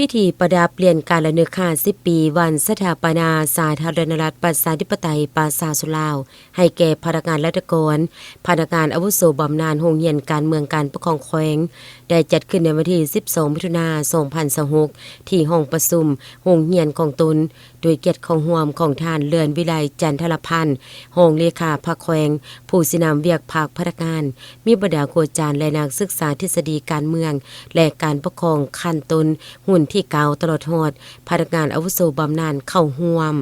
ພິທີປະດັບຫຼຽນກາລະນຶກຫ້າສິບປີ ວັນສະຖາປະນາສາທາລະນະລັດ ປະຊາທິປະໄຕ ປະຊາຊົນລາວ ໃຫ້ແກ່ພະນັກງານລັດຖະກອນ, ພະນັກງານອາວຸໂສບຳນານໂຮງຮຽນການເມືອງການປົກຄອງແຂວງ ໄດ້ຈັດຂຶ້ນໃນວັນທີສິບສອງ ມິຖຸນາ ສອງພັນຊາວຫົກ ທີ່ຫ້ອງປະຊຸມໂຮງຮຽນຂອງຕົນ, ໂດຍກຽດເຂົ້າຮ່ວມຂອງທ່ານ ເລື່ອນວິໄລ ຈັນທະລະພັນ ຮອງເລຂາພັກແຂວງ, ຜູ້ຊີ້ນຳວຽກພັກພະນັກງານ, ມີບັນດາຄູອາຈານ ແລະ ນັກສຶກສາທິດສະດີການເມືອງ ແລະ ການປົກຄອງຂັ້ນຕົ້ນຮຸ່ນທີເກົ້າ ຕະຫຼອດຮອດພະນັກງານອາວຸໂສບຳນານເຂົ້າຮ່ວມ.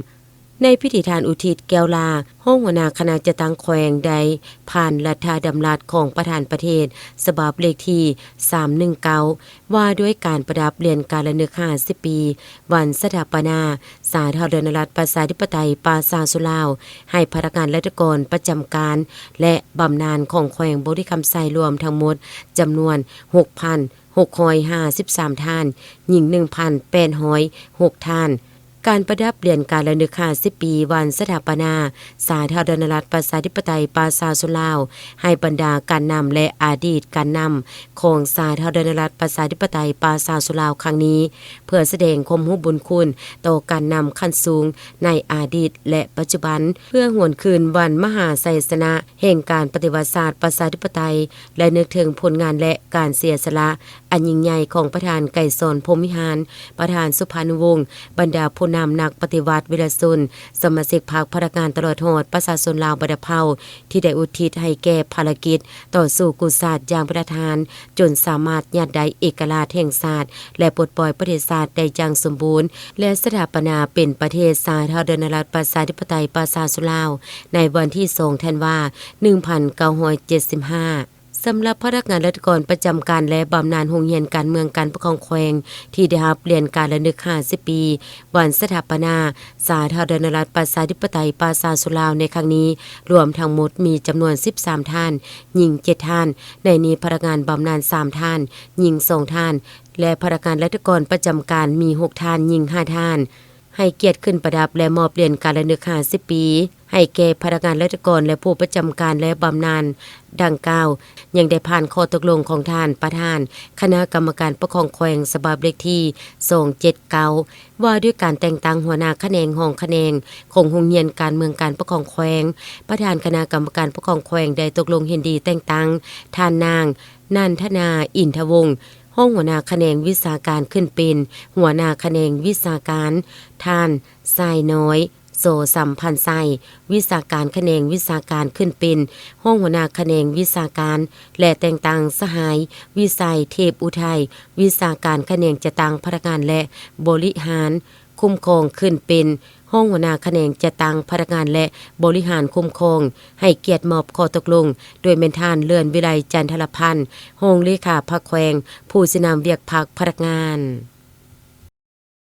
ໃນພິທີ ທ່ານ ອຸທິດ ແກ້ວຫຼ້າ ຮອງຫົວໜ້າຄະນະຈັດຕັ້ງແຂວງ ໄດ້ຜ່ານລັດຖະດຳລັດຂອງປະທານປະເທດ ສະບັບເລກທີສາມໜຶ່ງເກົ້າ ວ່າດ້ວຍການປະດັບຫຼຽນກາລະນຶກຫ້າສິບປີ ວັນສະຖາປະນາສາທາລະນະລັດ ປະຊາທິປະໄຕ ປະຊາຊົນລາວ ໃຫ້ພະນັກງານລັດຖະກອນປະຈຳການ ແລະ ບຳນານຂອງແຂວງບໍລິຄຳໄຊ ລວມທັງໝົດຈຳນວນຫົກພັນຫົກຮ້ອຍຫ້າສິບສາມທ່ານ, ຍິງໜຶ່ງພັນແປດຮ້ອຍຫົກທ່ານ. ການປະດັບຫຼຽນກາລະນຶກຫ້າສິບປີ ວັນສະຖາປະນາສາທາລະນະລັດ ປະຊາທິປະໄຕ ປະຊາຊົນລາວ ໃຫ້ບັນດາການນຳ ແລະ ອະດີດການນຳຂອງສາທາລະນະລັດ ປະຊາທິປະໄຕ ປະຊາຊົນລາວ ຄັ້ງນີ້ ເພື່ອສະແດງຄວາມຮູ້ບຸນຄຸນຕໍ່ການນຳຂັ້ນສູງໃນອະດີດ ແລະ ປັດຈຸບັນ, ເພື່ອຫວນຄືນວັນມະຫາໄຊຊະນະແຫ່ງການປະຕິວັດຊາດປະຊາທິປະໄຕ ແລະ ນຶກເຖິງຜົນງານ ແລະ ການເສຍສະຫຼະອັນຍິ່ງໃຫຍ່ຂອງປະທານ ໄກສອນ ພົມວິຫານ ປະທານສຸພານຸວົງ, ບັນດາຜູ້ນຳນັກປະຕິວັດວິລະຊົນ, ສະມາຊິກພັກ, ພະນັກງານ ຕະຫຼອດຮອດປະຊາຊົນລາວບັນດາເຜົ່າ ທີ່ໄດ້ອຸທິດໃຫ້ແກ່ພາລະກິດຕໍ່ສູ້ກູ້ຊາດຢ່າງເປັນທະຫານ, ຈົນສາມາດຍາດໄດ້ເອກະລາດແຫ່ງຊາດ ແລະ ປົດປ່ອຍປະເທດຊາດໄດ້ຢ່າງສົມບູນ ແລະ ສະຖາປະນາເປັນປະເທດສາທາລະນະລັດ ປະຊາທິປະໄຕ ປະຊາຊົນລາວ ໃນວັນທີສອງ ທັນວາ ໜຶ່ງພັນເກົ້າຮ້ອຍເຈັດສິບຫ້າ. ສຳລັບພະນັກງານລັດຖະກອນປະຈຳການ ແລະ ບຳນານໂຮງຮຽນການເມືອງການປົກຄອງແຂວງ ທີ່ໄດ້ຮັບຫຼຽນກາລະນຶກຫ້າສິບປີ ວັນສະຖາປະນາສາທາລະນະລັດ ປະຊາທິປະໄຕ ປະຊາຊົນລາວ ໃນຄັ້ງນີ້ ລວມທັງໝົດມີຈຳນວນສິບສາມທ່ານ, ຍິງເຈັດທ່ານ, ໃນນີ້ພະນັກງານບຳນານສາມທ່ານ, ຍິງສອງທ່ານ ແລະ ພະນັກງານລັດຖະກອນປະຈຳການມີຫົກທ່ານ, ຍິງຫ້າທ່ານ. ໃຫ້ກຽດຂຶ້ນປະດັບ ແລະ ມອບຫຼຽນກາລະນຶກຫ້າສິບປີ ໃຫ້ແກ່ພະນັກງານລັດຖະກອນ ແລະ ຜູ້ປະຈຳການ ແລະ ບຳນານດັ່ງກ່າວ ຍັງໄດ້ຜ່ານຂໍ້ຕົກລົງຂອງທ່ານປະທານຄະນະກຳມະການປົກຄອງແຂວງ ສະບັບເລກທີສອງເຈັດເກົ້າ ວ່າດ້ວຍການແຕ່ງຕັ້ງຫົວໜ້າຂະແໜງ, ຮອງຂະແໜງຂອງໂຮງຮຽນການເມືອງການປົກຄອງແຂວງ. ປະທານຄະນະກຳມະການປົກຄອງແຂວງໄດ້ຕົກລົງເຫັນດີແຕ່ງຕັ້ງທ່ານນາງ ນັນທະນາ ອິນທະວົງ ຮອງຫົວໜ້າຂະແໜງວິຊາການ ຂຶ້ນເປັນຫົວໜ້າຂະແໜງວິຊາການ, ທ່ານ ຊາຍນ້ອຍ ໂສສຳພັນໄຊ ວິຊາການຂະແໜງວິຊາການ ຂຶ້ນເປັນຮອງຫົວໜ້າຂະແໜງວິຊາການ ແລະ ແຕ່ງຕັ້ງສະຫາຍ ວິໄຊ ເທບອຸໄທ ວິຊາການຂະແໜງຈັດຕັ້ງພະນັກງານ ແລະ ບໍລິຫານຄຸ້ມຄອງ ຂຶ້ນເປັນຮອງຫົວໜ້າຂະແໜງຈັດຕັ້ງພະນັກງານ ແລະ ບໍລິຫານຄຸ້ມຄອງ. ໃຫ້ກຽດມອບຂໍ້ຕົກລົງ ໂດຍແມ່ນທ່ານ ເລື່ອນວິໄລ ຈັນທະລະພັນ ຮອງເລຂາພັກແຂວງ ຜູ້ຊີ້ນຳວຽກພັກພະນັກງານ.